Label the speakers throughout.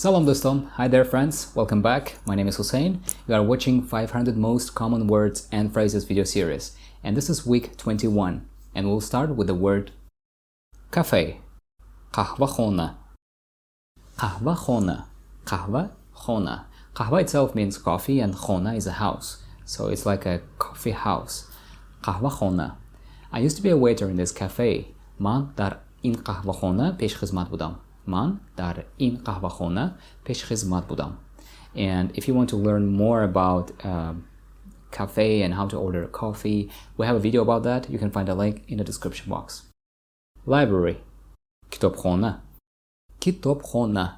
Speaker 1: Салом, дӯстон. Hi there, friends. Welcome back. My name is Hussein. You are watching 500 Most Common Words and Phrases video series. And this is week 21. And we'll start with the word cafe. Қаҳвахона. Қаҳвахона. Қаҳвахона. Қаҳва itself means coffee and хона is a house. So it's like a coffee house. Қаҳвахона. I used to be a waiter in this cafe. Ман дар ин қаҳвахона пешхизмат будам. Ман дар ин қаҳвахона пешхизмат будам. And if you want to learn more about cafe and how to order coffee, we have a video about that. You can find a link in the description box. Library. Китобхона. Китобхона.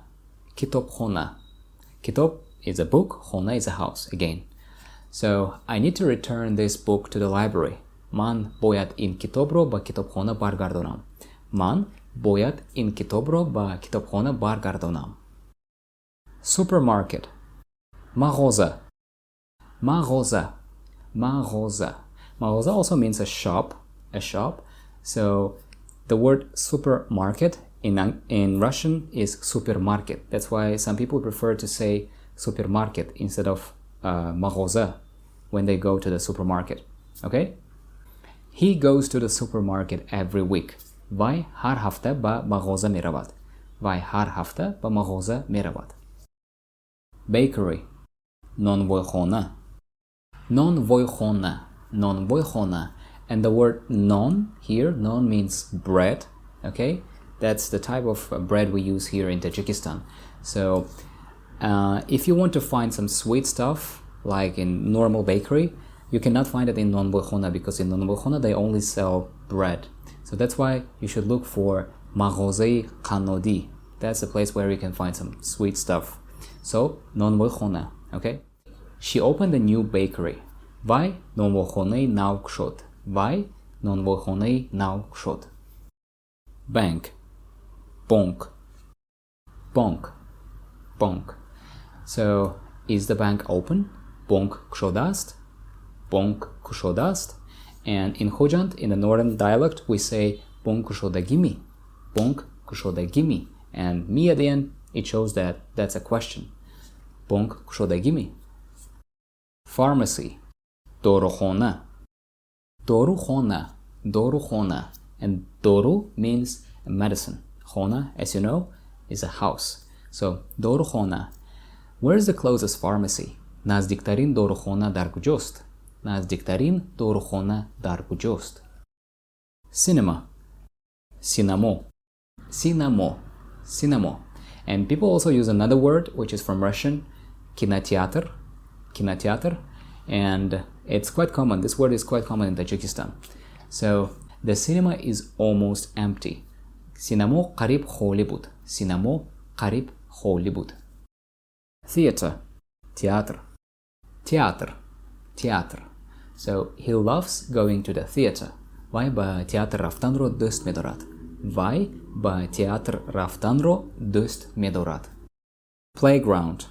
Speaker 1: Китобхона. Китоб is a book, хона is a house again. So I need to return this book to the library. Ман бояд ин китобро ба китобхона баргардонам. Ман бояд ин китобро ба китобхона баргардонам. Supermarket. Мағоза. Мағоза. Мағоза. Мағоза also means a shop. So the word supermarket in Russian is супермаркет. That's why some people prefer to say супермаркет instead of мағоза when they go to the supermarket. Okay? He goes to the supermarket every week. Вай ҳар ҳафта ба мағоза меравад. Вай ҳар ҳафта ба мағоза меравад. Bakery. Нонвойхона. Нонвойхона. Нонвойхона. And the word нон here, нон means bread, okay? That's the type of bread we use here in Tajikistan. So if you want to find some sweet stuff, like in normal bakery, you cannot find it in нонвойхона because in нонвойхона they only sell bread. So that's why you should look for мағозаи қаннодӣ. That's the place where you can find some sweet stuff. So, нонвойхона, okay? She opened a new bakery. Вай нонвойхонаи нав кушод. Вай нонвойхонаи нав кушод. Bank. Бонк. Бонк. Бонк. So, is the bank open? Бонк кушода аст? Бонк кушода аст? And in Khojand, in the northern dialect, we say бонк кушодагимӣ. Бонк кушодагимӣ. And мӣ at the end, it shows that that's a question. Бонк кушодагимӣ. Pharmacy. Дорухона. Дорухона. Дорухона. And дору means medicine. Хона, as you know, is a house. So, дорухона. Where is the closest pharmacy? Наздиктарин дорухона дар куҷост? Наздиктарин дорухона дар куҷост? Cinema. Синамо. Синамо. Синамо. And people also use another word, which is from Russian, кинотеатр. Кинотеатр. And it's quite common. This word is quite common in Tajikistan. So the cinema is almost empty. Синамо қариб холӣ буд. Синамо қариб холӣ буд. Theater. Театр. Театр. Театр. So he loves going to the theater. Вай ба театр рафтанро дӯст медорад. Вай ба театр рафтанро дӯст медорад. Playground.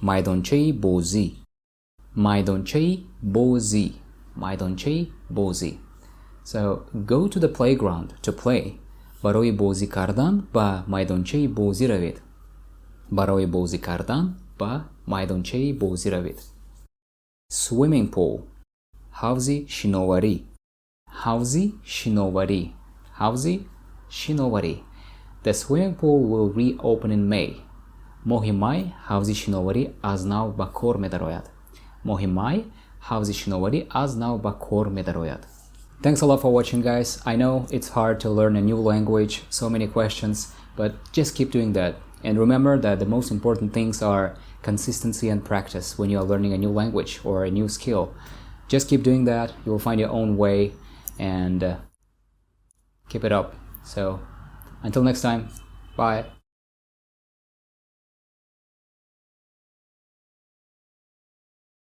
Speaker 1: Майдончаи бозӣ. Майдончаи бозӣ. Майдончаи бозӣ. So go to the playground to play. Барои бозӣ кардан ба майдончаи бозӣ равед. Барои бозӣ кардан ба майдончаи бозӣ равед. Swimming pool. Ҳавзи шиноварӣ. Ҳавзи шиноварӣ. Ҳавзи шиноварӣ. The swimming pool will reopen in May. Моҳи май ҳавзи шиноварӣ аз нав ба кор медарояд. Моҳи май ҳавзи шиноварӣ аз нав ба кор медарояд. Thanks a lot for watching, guys. I know it's hard to learn a new language, so many questions, but just keep doing that. And remember that the most important things are consistency and practice when you are learning a new language or a new skill. Just keep doing that. You will find your own way and keep it up. So until next time, bye.